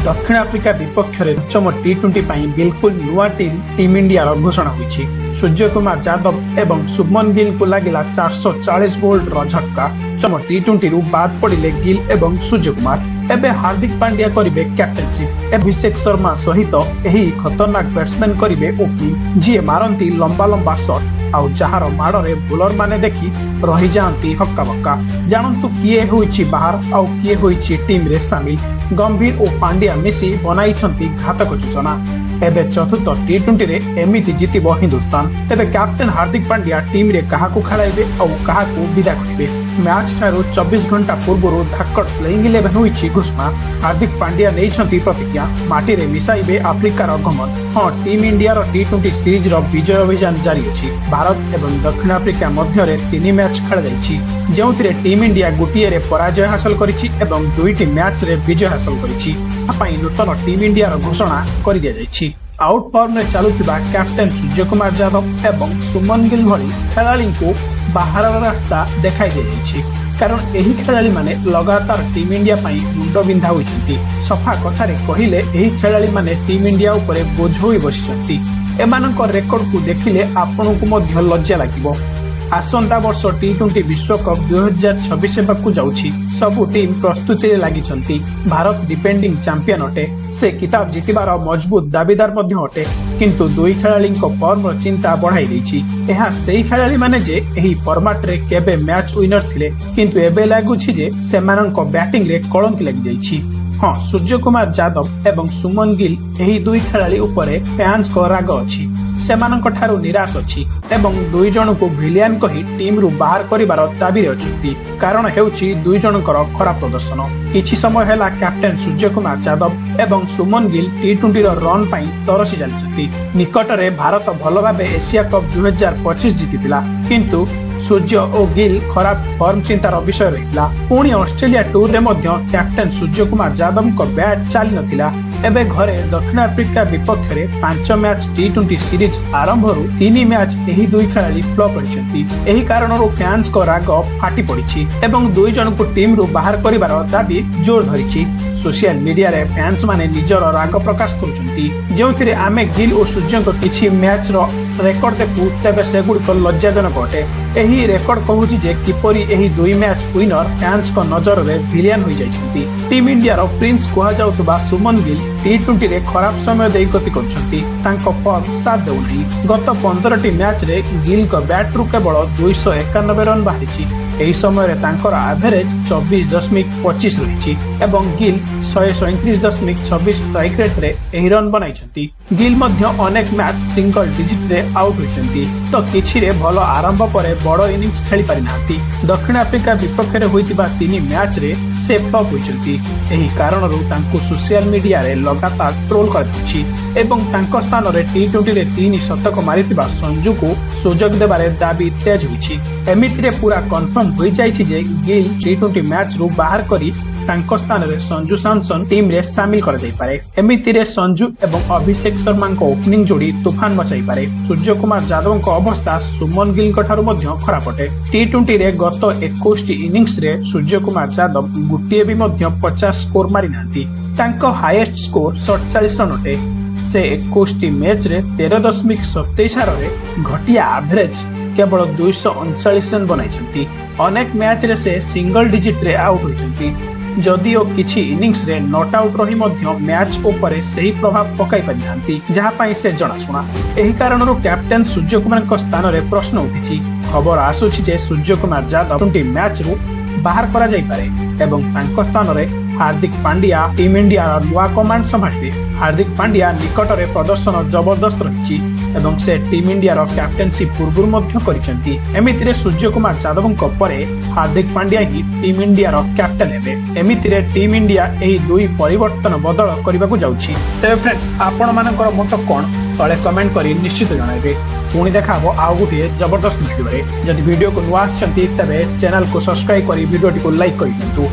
ଦକ୍ଷିଣ ଆଫ୍ରିକା ବିପକ୍ଷରେ ପଞ୍ଚମ ଟି-20 ପାଇଁ ବିଲକୁଲ ନୂଆ ଟିମ୍, ଟିମ୍ ଇଣ୍ଡିଆର ଘୋଷଣା ହୋଇଛି। ସୂର୍ଯ୍ୟକୁମାର ଯାଦବ ଏବଂ ଶୁଭମନ ଗିଲ୍ଙ୍କୁ ଲାଗିଲା 440 ଭୋଲ୍ଟର ଝଟକା। ପଞ୍ଚମ ଟି-20ରୁ ବାଦ୍ ପଡ଼ିଲେ ଗିଲ୍ ଏବଂ ସୂର୍ଯ୍ୟକୁମାର। ଏବେ ହାର୍ଦ୍ଦିକ ପାଣ୍ଡ୍ୟା କରିବେ କ୍ୟାପ୍ଟେନସିପ୍। ଅଭିଷେକ ଶର୍ମା ସହିତ ଏହି ଖତରନାକ ବ୍ୟାଟ୍ସମ୍ୟାନ୍ କରିବେ ଓପନିଂ, ଯିଏ ମାରନ୍ତି ଲମ୍ବା ଲମ୍ବା ସଟ୍ ଆଉ ଯାହାର ମାଡ଼ରେ ବୋଲରମାନେ ଦେଖି ରହିଯାଆନ୍ତି ହକ୍କାବକ୍କା। ଜାଣନ୍ତୁ କିଏ ହୋଇଛି ବାହାର ଆଉ କିଏ ହୋଇଛି ଟିମ୍ରେ ସାମିଲ। ଗମ୍ଭୀର ଓ ପାଣ୍ଡ୍ୟା ମିଶି ବନାଇଛନ୍ତି ଘାତକ ଯୋଜନା। ଏବେ ଚତୁର୍ଥ ଟି-20ରେ ଏମିତି ଜିତିବ ହିନ୍ଦୁସ୍ତାନ। ତେବେ କ୍ୟାପ୍ଟେନ ହାର୍ଦ୍ଦିକ ପାଣ୍ଡ୍ୟା ଟିମ୍ରେ କାହାକୁ ଖେଳାଇବେ ଆଉ କାହାକୁ ବିଦା କରିବେ? ମ୍ୟାଚ୍ ଠାରୁ 24 ଘଣ୍ଟା ପୂର୍ବରୁ ଧାକଡ଼ ପ୍ଲେଇଂ 11 ହୋଇଛି ଘୋଷଣା। ହାର୍ଦ୍ଦିକ ପାଣ୍ଡ୍ୟା ନେଇଛନ୍ତି ପ୍ରତିଜ୍ଞା, ମାଟିରେ ମିଶାଇବେ ଆଫ୍ରିକାର ଘମଣ୍ଡ। ହଁ, ଟିମ୍ ଇଣ୍ଡିଆର ଟି-20 ସିରିଜର ବିଜୟ ଅଭିଯାନ ଜାରି ଅଛି। ଭାରତ ଏବଂ ଦକ୍ଷିଣ ଆଫ୍ରିକା ମଧ୍ୟରେ ତିନି ମ୍ୟାଚ୍ ଖେଳାଯାଇଛି, ଯେଉଁଥିରେ ଟିମ୍ ଇଣ୍ଡିଆ ଗୋଟିଏରେ ପରାଜୟ ହାସଲ କରିଛି ଏବଂ ଦୁଇଟି ମ୍ୟାଚ୍ରେ ବିଜୟ ହାସଲ କରିଛି। ତା ପାଇଁ ନୂତନ ଟିମ୍ ଇଣ୍ଡିଆର ଘୋଷଣା କରିଦିଆଯାଇଛି। ଆଉଟ୍ ଫର୍ମରେ ଚାଲୁଥିବା କ୍ୟାପ୍ଟେନ ସୂର୍ଯ୍ୟକୁମାର ଯାଦବ ଏବଂ ଶୁଭମନ ଗିଲ୍ ଭଳି ଖେଳାଳିଙ୍କୁ ବାହାରର ରାସ୍ତା ଦେଖାଇ ଦିଆଯାଇଛି, କାରଣ ଏହି ଖେଳାଳିମାନେ ଲଗାତାର ଟିମ୍ ଇଣ୍ଡିଆ ପାଇଁ ମୁଣ୍ଡବିନ୍ଧା ହୋଇଛନ୍ତି। ସଫା କଥାରେ କହିଲେ, ଏହି ଖେଳାଳିମାନେ ଟିମ୍ ଇଣ୍ଡିଆ ଉପରେ ବୋଝ ହୋଇ ବସିଛନ୍ତି। ଏମାନଙ୍କ ରେକର୍ଡକୁ ଦେଖିଲେ ଆପଣଙ୍କୁ ମଧ୍ୟ ଲଜ୍ଜା ଲାଗିବ। ଆସନ୍ତା ବର୍ଷ ଟି-20 ବିଶ୍ୱକପ୍ 2026 ହେବାକୁ ଯାଉଛି। ସବୁ ଟିମ୍ ପ୍ରସ୍ତୁତିରେ ଲାଗିଛନ୍ତି। ଭାରତ ଡିଫେଣ୍ଡିଂ ଚାମ୍ପିୟନ ଅଟେ। ସେ କିତାବ ଜିତିବାର ମଜବୁତ ଦାବିଦାର ମଧ୍ୟ ଅଟେ। କିନ୍ତୁ ଦୁଇ ଖେଳାଳିଙ୍କ ଫର୍ମର ଚିନ୍ତା ବଢାଇ ଦେଇଛି। ଏହା ସେଇ ଖେଳାଳିମାନେ ଯେ ଏହି ଫର୍ମାଟରେ କେବେ ମ୍ୟାଚ୍ ୱିନର ଥିଲେ, କିନ୍ତୁ ଏବେ ଲାଗୁଛି ଯେ ସେମାନଙ୍କ ବ୍ୟାଟିଂରେ କଳଙ୍କି ଲାଗିଯାଇଛି। ହଁ, ସୂର୍ଯ୍ୟକୁମାର ଯାଦବ ଏବଂ ଶୁଭମନ ଗିଲ୍, ଏହି ଦୁଇ ଖେଳାଳି ଉପରେ ଫ୍ୟାନ୍ସଙ୍କ ରାଗ ଅଛି, ସେମାନଙ୍କ ଠାରୁ ନିରାଶ ଅଛି ଏବଂ ଦୁଇ ଜଣଙ୍କୁ ଭିଲିଆନ କହି ଟିମ୍ରୁ ବାହାର କରିବାର ଦାବିରେ ଅଛନ୍ତି। କାରଣ ହେଉଛି ଦୁଇ ଜଣଙ୍କର ଖରାପ ପ୍ରଦର୍ଶନ। କିଛି ସମୟ ହେଲା କ୍ୟାପ୍ଟେନ ସୂର୍ଯ୍ୟକୁମାର ଯାଦବ ଏବଂ ଶୁଭମନ ଗିଲ୍ ଟି-20ର ରନ୍ ପାଇଁ ତରସି ଚାଲିଛନ୍ତି। ନିକଟରେ ଭାରତ ଭଲ ଭାବେ ଏସିଆ କପ୍ 2025 ଜିତିଥିଲା, କିନ୍ତୁ ସୂର୍ଯ୍ୟ ଓ ଗିଲ୍ ଖରାପ ଫର୍ମ ଚିନ୍ତାର ବିଷୟ ରହିଥିଲା। ପୁଣି ଅଷ୍ଟ୍ରେଲିଆ ଟୁରରେ ମଧ୍ୟ କ୍ୟାପ୍ଟେନ ସୂର୍ଯ୍ୟକୁମାର ଯାଦବଙ୍କ ବ୍ୟାଟ୍ ଚାଲିନଥିଲା। ଏବେ ଘରେ ଦକ୍ଷିଣ ଆଫ୍ରିକା ବିପକ୍ଷରେ ପାଞ୍ଚ ମ୍ୟାଚ୍ ଟି-20 ସିରିଜ ଆରମ୍ଭରୁ ତିନି ମ୍ୟାଚ୍ ଏହି ଦୁଇ ଖେଳାଳି ଫ୍ଲପ୍ ରହିଛନ୍ତି। ଏହି କାରଣରୁ ଫ୍ୟାନ୍ସଙ୍କ ରାଗ ଫାଟି ପଡ଼ିଛି ଏବଂ ଦୁଇ ଜଣଙ୍କୁ ଟିମ୍ରୁ ବାହାର କରିବାର ଦାବି ଜୋର ଧରିଛି। ସୋସିଆଲ ମିଡିଆରେ ଫ୍ୟାନ୍ସ ମାନେ ନିଜର ରାଗ ପ୍ରକାଶ କରୁଛନ୍ତି, ଯେଉଁଥିରେ ଆମେ ଗିଲ୍ ଓ ସୂର୍ଯ୍ୟଙ୍କ କିଛି ମ୍ୟାଚ୍ର ରେକର୍ଡ ଦେଖୁ, ତେବେ ସେଗୁଡ଼ିକ ଲଜ୍ଜାଜନକ ଅଟେ। ଏହି ରେକର୍ଡ କହୁଛି ଯେ କିପରି ଏହି ଦୁଇ ମ୍ୟାଚ୍ ୱିନର ଫ୍ୟାନ୍ସଙ୍କ ନଜରରେ ଭିଲିଆନ ହୋଇଯାଇଛନ୍ତି। ଟିମ୍ ଇଣ୍ଡିଆର ପ୍ରିନ୍ସ କୁହାଯାଉଥିବା ଶୁଭମନ ଗିଲ୍ ଟି-20ରେ ଖରାପ ସମୟ ଦେଇ ଗତି କରୁଛନ୍ତି। ତାଙ୍କ ଫର୍ମ ସାଥ ଦେଉନାହିଁ। ଗତ 15ଟି ମ୍ୟାଚ୍ରେ ଗିଲ୍ଙ୍କ ବ୍ୟାଟ୍ରୁ କେବଳ 291 ରନ୍ ବାହାରିଛି। ଏହି ସମୟରେ ତାଙ୍କର ଆଭରେଜ 24.25 ରହିଛି ଏବଂ ଗିଲ୍ 137.26 ଷ୍ଟ୍ରାଇକ୍ ରେଟ୍ରେ ଏହି ରନ୍ ବନାଇଛନ୍ତି। ଗିଲ୍ ମଧ୍ୟ ଅନେକ ମ୍ୟାଚ୍ ସିଙ୍ଗଲ ଡିଜିଟ୍ରେ ଆଉଟ୍ ହୋଇଛନ୍ତି ତ କିଛିରେ ଭଲ ଆରମ୍ଭ ପରେ ବଡ଼ ଇନିଂସ ଖେଳି ପାରିନାହାନ୍ତି। ଦକ୍ଷିଣ ଆଫ୍ରିକା ବିପକ୍ଷରେ ହୋଇଥିବା ତିନି ମ୍ୟାଚ୍ରେ ସେ ଫ୍ଲପ୍ ହୋଇଛନ୍ତି। ଏହି କାରଣରୁ ତାଙ୍କୁ ସୋସିଆଲ ମିଡିଆରେ ଲଗାତାର ଟ୍ରୋଲ କରାଯାଉଛି ଏବଂ ତାଙ୍କ ସ୍ଥାନରେ ଟି-20ରେ ତିନି ଶତକ ମାରିଥିବା ସଞ୍ଜୁକୁ ସୁଯୋଗ ଦେବାରେ ଦାବି ତେଜ ହୋଇଛି। ଏମିତିରେ ପୁରା କନଫର୍ମ ହୋଇଯାଇଛି ଯେ ଗିଲ୍ ଟି-20 ମ୍ୟାଚ୍ରୁ ବାହାର କରି ତାଙ୍କ ସ୍ଥାନରେ ସଞ୍ଜୁ ସାମସନ ଟିମ୍ରେ ସାମିଲ କରାଯାଇପାରେ। ଏମିତିରେ ସଞ୍ଜୁ ଏବଂ ଅଭିଷେକ ଶର୍ମାଙ୍କ ଓପନିଂ ଯୋଡ଼ି ତୁଫାନ ମଚାଇପାରେ। ସୂର୍ଯ୍ୟକୁମାର ଯାଦବଙ୍କ ଅବସ୍ଥା ଶୁଭମନ ଗିଲ୍ଙ୍କ ଠାରୁ ମଧ୍ୟ ଖରାପ ଅଟେ। ଟି-20ରେ ଗତ 21ଟି ଇନିଂସରେ ସୂର୍ଯ୍ୟକୁମାର ଯାଦବ ଗୋଟିଏ ବି ମଧ୍ୟ 50 ସ୍କୋର ମାରିନାହାନ୍ତି। ତାଙ୍କ ହାଇଏଷ୍ଟ ସ୍କୋର 47 ରନ୍ ଅଟେ। ସେ 21ଟି ମ୍ୟାଚ୍ରେ 13.27 ହାରରେ ଘଟିଆ ଆଭରେଜ କେବଳ 239 ରନ୍ ବନାଇଛନ୍ତି। ଅନେକ ମ୍ୟାଚ୍ରେ ସେ ସିଙ୍ଗଲ ଡିଜିଟ୍ରେ ଆଉଟ୍ ହୋଇଛନ୍ତି। ଯଦିଓ କିଛି ଇନିଂସରେ not out ରହି ମଧ୍ୟ ମ୍ୟାଚ୍ ଉପରେ ସେହି ପ୍ରଭାବ ପକାଇ ପାରିନାହାନ୍ତି, ଯାହା ପାଇଁ ସେ ଜଣାଶୁଣା। ଏହି କାରଣରୁ କ୍ୟାପ୍ଟେନ ସୂର୍ଯ୍ୟକୁମାରଙ୍କ ସ୍ଥାନରେ ପ୍ରଶ୍ନ ଉଠିଛି। ଖବର ଆସୁଛି ଯେ ସୂର୍ଯ୍ୟକୁମାର ଯାଦବ 20 ମ୍ୟାଚ୍ରୁ ବାହାର କରାଯାଇପାରେ ଏବଂ ତାଙ୍କ ସ୍ଥାନରେ ହାର୍ଦ୍ଦିକ ପାଣ୍ଡ୍ୟା ଟିମ୍ ଇଣ୍ଡିଆର ନୂଆ କମାଣ୍ଡ ସମ୍ଭାଳିବେ। ହାର୍ଦ୍ଦିକ ପାଣ୍ଡ୍ୟା ନିକଟରେ ପ୍ରଦର୍ଶନ ଜବରଦସ୍ତ ରହିଛି ଏବଂ ସେ ଟିମ୍ ଇଣ୍ଡିଆର କ୍ୟାପ୍ଟେନସିପ୍ ପୂର୍ବରୁ ମଧ୍ୟ କରିଛନ୍ତି। ଏମିତିରେ ସୂର୍ଯ୍ୟକୁମାର ଯାଦବଙ୍କ ପରେ ହାର୍ଦ୍ଦିକ ପାଣ୍ଡ୍ୟା ହିଁ ଟିମ୍ ଇଣ୍ଡିଆର କ୍ୟାପ୍ଟେନ ହେବେ। ଏମିତିରେ ଟିମ୍ ଇଣ୍ଡିଆ ଏହି ଦୁଇ ପରିବର୍ତ୍ତନ ବଦଳ କରିବାକୁ ଯାଉଛି। ତେବେ ଫ୍ରେଣ୍ଡସ୍, ଆପଣମାନଙ୍କର ମତ କ'ଣ, ତଳେ କମେଣ୍ଟ କରି ନିଶ୍ଚିତ ଜଣାଇବେ। ପୁଣି ଦେଖା ହବ ଆଉ ଗୋଟିଏ ଜବରଦସ୍ତ ଭିଡ଼ିଓରେ। ଯଦି ଭିଡ଼ିଓକୁ ନୂଆ ଆସିଛନ୍ତି, ତେବେ ଚ୍ୟାନେଲକୁ ସବସ୍କ୍ରାଇବ କରି ଭିଡ଼ିଓଟିକୁ ଲାଇକ୍ କରିଦିଅନ୍ତୁ।